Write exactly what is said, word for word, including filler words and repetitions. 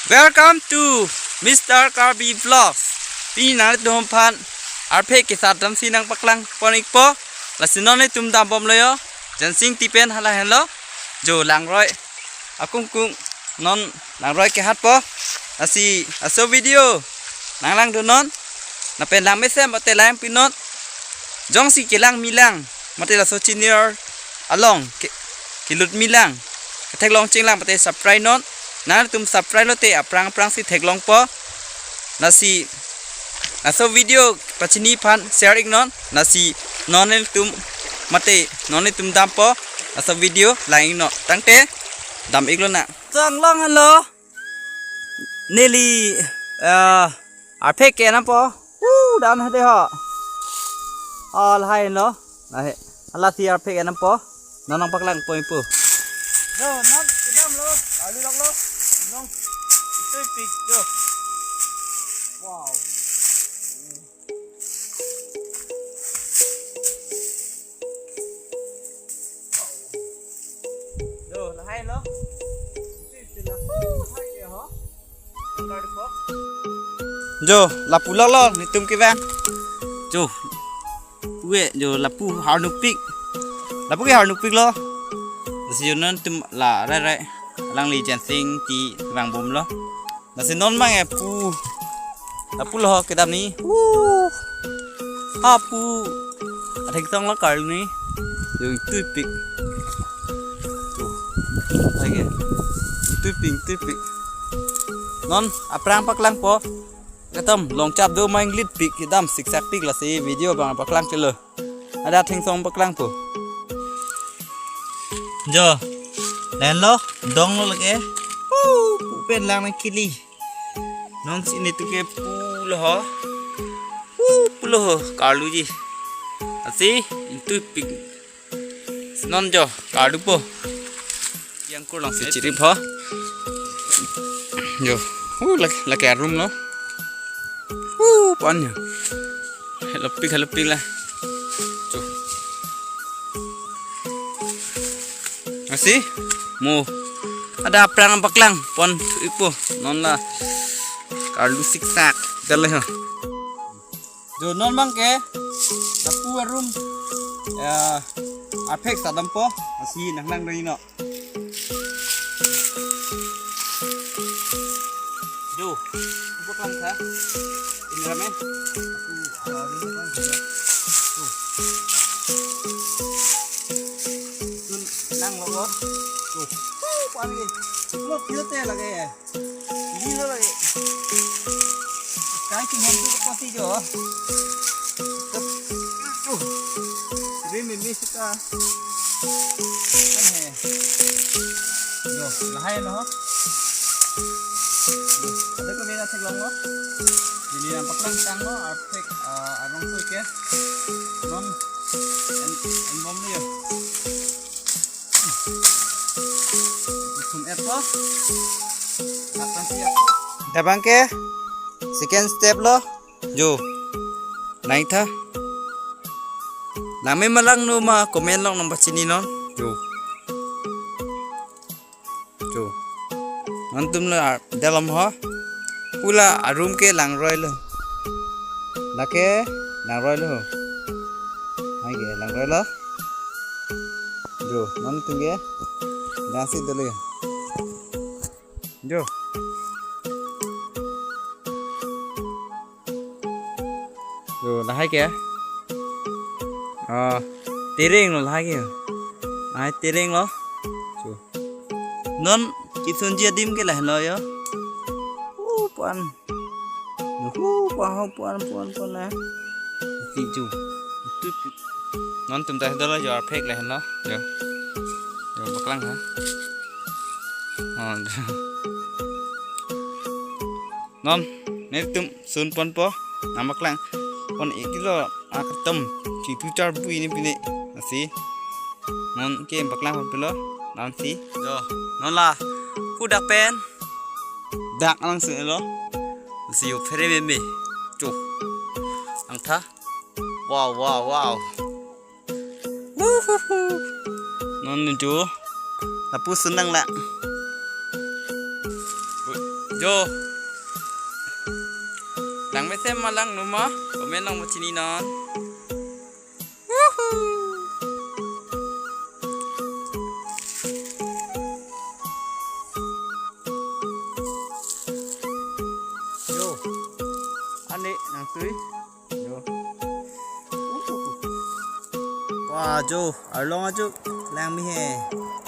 Welcome to Mister Karbi Vlogs. Pini nanglitum aphan arphe kesat damsi nangpaklang pon-ikpo. Lasi non nelitum dambomlo yo. Jansing Tipen hala henlo. Jo langroi akungkung non langroi kehatpo. Lasi laso video nanglangdunnon. Lapen langmesen mate langpinon. Jongsi kelang milang mate laso channel along ke, kelut milang, ketheklong chinglang mate subscribe non. Nanglitum subscribe lote aphrang aphrangsi theklongpo. Lasi laso video pachini aphan share-iknon. Lasi non nelitum mate non nelitum dampo. Laso video lang-iknon. Tangte dam-iklonang. Chonglong henlo. Neli, eh, arphe ke-endampo. Hu, dam hade ho. Oh, lahai lo. Lahai. Halasi arphe ke-endampo. Non nangpaklang pon-ikpo. Jo, non kedamlo. Alu loklo. Nong. Itu pik jo. Wow. Jo, lahai lo. Itu, itu lah. Hu, lahai ke ho. Jo, lapu loklo nelitum kevang. Jo. Pu ke, jo lapu harnupik. Lapu ke harnupiklo. Lasi jo nelitum la rai rai. Alangli Jansing Tipen vangbomlo. Lasi non mang e pu. Lapulo kedam ni. Hu. Ha pu. Atheng tong lo karlu ni. Jo itu pik. Tu. Lagi. Itu pik, itu pik. Non aphrang paklangpo. Ketam longchap do main lit pik kedam siksak pik, lasi video abang paklang chelo. Ada thengsong paklangpo. Jo. Lahenlo, donglo lake. Hu, pu pen lang nangkili. Nonsi nelitum ke pulo ho. Hu, pulo ho, karluji. Lasi, itu pik. Non jo, karlupo. Yang kurlongsi chirip ho. Jo. Hu, lake, lake arum lo. Hu, pan jo. Helopik, helopik la. Jo. Lasi, mo. Ada aphrang paklang pon-ikpo. Non la. Karlu siksak. Dale ho. Jo non mang ke. Lapu arum. Ya. Arphe ke-sat dampo. Lasi nang nang doi no. Jo. Bukan sa. Ini rame. Tuh. Tuh, nang lo, bos. Tuh. Uh, panik. Lo, cute lagi ya. Ini lo lagi. Kai sing ham tu pasi jo. Tuh. Tuh. Ini mimi suka. Kan he. Jo, lahai lo. Jo, ada kami nasi kelong lo. Jadi nampak langkang lo, arpek, eh, arong tu ke. Non, en, en bom ni ya. Sum et lo. Akan siap lo. Dabang ke, second step lo. Jo. Nai tha. Nangme malang no ma comment along nangpachini non. Jo. Jo. Nangtum la ar-, dalam ha. Pula arum ke langroi lo. Lake langroi lo. Hai ke langroi lo. Jo, nangtum ke. Dasi dulu ya. Jo. Jo, lahai ke. Ah, tereng lo lahai ke. Lahai tereng lo. Jo. Non kisunji adim ke lahai lo yo. Uh, puan. Uh, puan, puan, puan, puan, eh. Isi jo. Itu, itu. Nangtum ta dolo jo arpek lahai lo. Jo. Jo, paklang ha. Oh, jo. Non, nelitum sun ponpo, nangpaklang pon-iklo, aketam, chitu char bui ni pine, lasi. Non ke paklang ponpelo, non si. Jo, non la, pu dak pen, dak lang si lo, si yo phere meme, jo, angtha, wow, wow, wow. Uhuhu. Non nelitum lapu sun nang la. Ui, Jo. Langmesen ma langno ma? Comment along pachini non. Woohoo! Jo. Ane nangtui. Jo. Wah, jo, arlong ajo langme he.